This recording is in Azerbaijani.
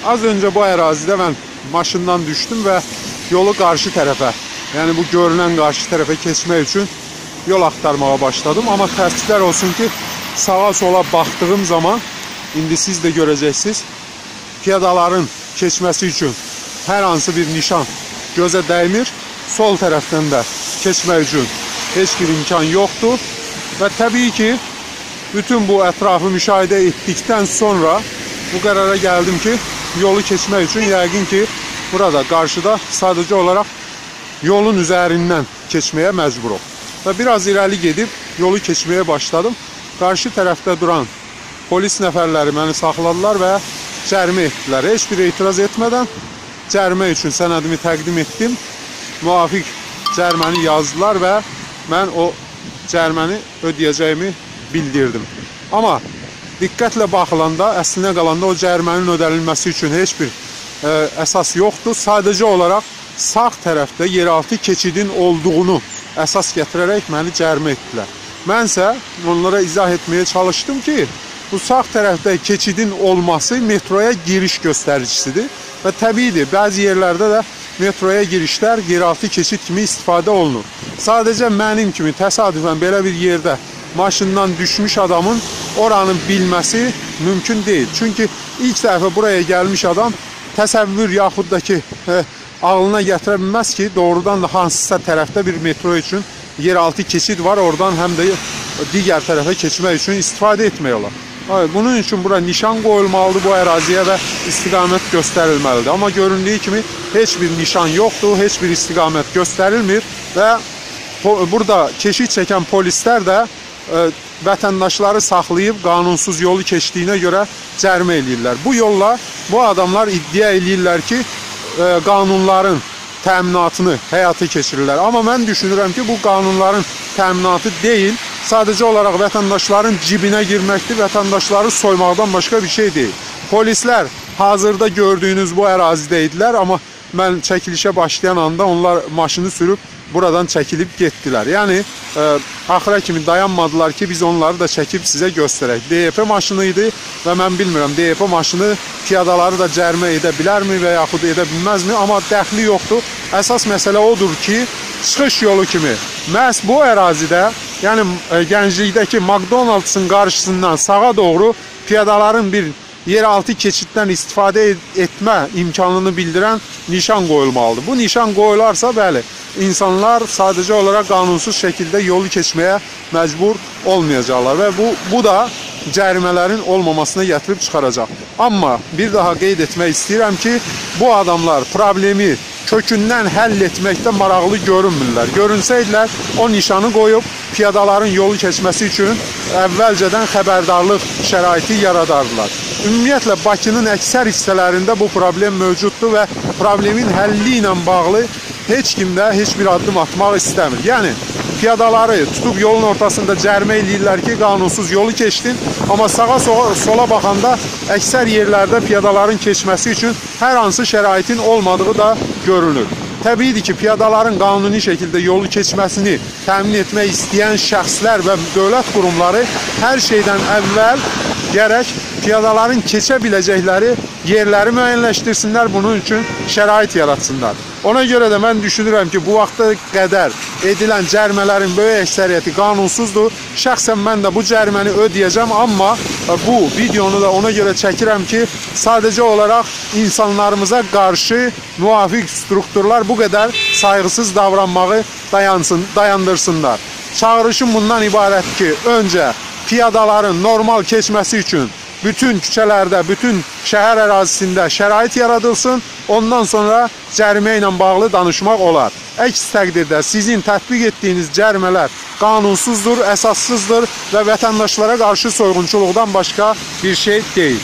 Az öncə bu ərazidə mən maşından düşdüm və yolu qarşı tərəfə, yəni bu görünən qarşı tərəfə keçmək üçün yol axtarmağa başladım. Amma təəssüflər olsun ki, sağa sola baxdığım zaman, indi siz də görəcəksiniz, piyadaların keçməsi üçün hər hansı bir nişan gözə dəymir. Sol tərəfdən də keçmək üçün heç bir imkan yoxdur. Və təbii ki, bütün bu ətrafı müşahidə etdikdən sonra bu qərara gəldim ki, yolu keçmək üçün yəqin ki, burada qarşıda sadəcə olaraq yolun üzərindən keçməyə məcburuq. Və biraz irəli gedib yolu keçməyə başladım. Qarşı tərəfdə duran polis nəfərləri məni saxladılar və cərimə etdilər. Heç bir etiraz etmədən cərimə üçün sənədimi təqdim etdim. Müvafiq cəriməni yazdılar və mən o cəriməni ödəyəcəyimi bildirdim. Amma diqqətlə baxılanda, əslinə qalanda o cərimənin ödənilməsi üçün heç bir əsas yoxdur. Sadəcə olaraq sağ tərəfdə yeraltı keçidin olduğunu əsas gətirərək məni cərimə etdilər. Mənsə onlara izah etməyə çalışdım ki, bu sağ tərəfdə keçidin olması metroya giriş göstəricisidir və təbiidir, bəzi yerlərdə də metroya girişlər yeraltı keçid kimi istifadə olunur. Sadəcə mənim kimi təsadüfən belə bir yerdə maşından düşmüş adamın oranı bilməsi mümkün deyil. Çünki ilk dəfə buraya gəlmiş adam təsəvvür yaxud da ki, ağlına gətirə bilməz ki, doğrudan da hansısa tərəfdə bir metro üçün yeraltı keçid var, oradan həm də digər tərəfə keçmək üçün istifadə etmək olar. Bunun üçün bura nişan qoyulmalıdır bu əraziyə və istiqamət göstərilməlidir. Amma göründüyü kimi heç bir nişan yoxdur, heç bir istiqamət göstərilmir və burada keşik çəkən polislər də vətəndaşları saxlayıb qanunsuz yolu keçdiyinə görə cərimə eləyirlər. Bu yolla bu adamlar iddia eləyirlər ki, qanunların təminatını həyata keçirirlər. Amma mən düşünürəm ki, bu qanunların təminatı deyil, sadəcə olaraq vətəndaşların cibinə girməkdir, vətəndaşları soymaqdan başqa bir şey deyil. Polislər hazırda gördüyünüz bu ərazidə idilər, amma mən çəkilişə başlayan anda onlar maşını sürüb buradan çəkilib getdilər. Yəni, axıra kimi dayanmadılar ki, biz onları da çəkib sizə göstərək. DYP maşını idi və mən bilmirəm, DYP maşını piyadaları da cərimə edə bilərmi və yaxud edə bilməzmi, amma dəxli yoxdur. Əsas məsələ odur ki, çıxış yolu kimi məhz bu ərazidə, yəni Gənclikdəki McDonald'sın qarşısından sağa doğru piyadaların bir yeraltı keçiddən istifadə etmə imkanını bildirən nişan qoyulmalıdır. Bu nişan qoyularsa, bəli, insanlar sadəcə olaraq qanunsuz şəkildə yolu keçməyə məcbur olmayacaqlar və bu da cərimələrin olmamasına gətirib çıxaracaq. Amma bir daha qeyd etmək istəyirəm ki, bu adamlar problemi kökündən həll etməkdə maraqlı görünmürlər. Görünsəydilər, o nişanı qoyub piyadaların yolu keçməsi üçün əvvəlcədən xəbərdarlıq şəraiti yaradardılar. Ümumiyyətlə, Bakının əksər hissələrində bu problem mövcuddur və problemin həlli ilə bağlı heç kim də heç bir addım atmaq istəmir. Yəni, piyadaları tutub yolun ortasında cərimə eləyirlər ki, qanunsuz yolu keçdin, amma sağa sola baxanda əksər yerlərdə piyadaların keçməsi üçün hər hansı şəraitin olmadığı da görünür. Təbiidir ki, piyadaların qanuni şəkildə yolu keçməsini təmin etmək istəyən şəxslər və dövlət qurumları hər şeydən əvvəl gərək piyadaların keçə biləcəkləri yerləri müəyyənləşdirsinlər, bunun üçün şərait yaratsınlar. Ona görə də mən düşünürəm ki, bu vaxta qədər edilən cərimələrin böyük əksəriyyəti qanunsuzdur. Şəxsən mən də bu cəriməni ödəyəcəm, amma bu videonu da ona görə çəkirəm ki, sadəcə olaraq insanlarımıza qarşı müvafiq strukturlar bu qədər sayğısız davranmağı dayandırsınlar. Çağırışım bundan ibarət ki, öncə piyadaların normal keçməsi üçün bütün küçələrdə, bütün şəhər ərazisində şərait yaradılsın, ondan sonra cərimə ilə bağlı danışmaq olar. Əks təqdirdə sizin tətbiq etdiyiniz cərimələr qanunsuzdur, əsassızdır və vətəndaşlara qarşı soyğunçuluqdan başqa bir şey deyil.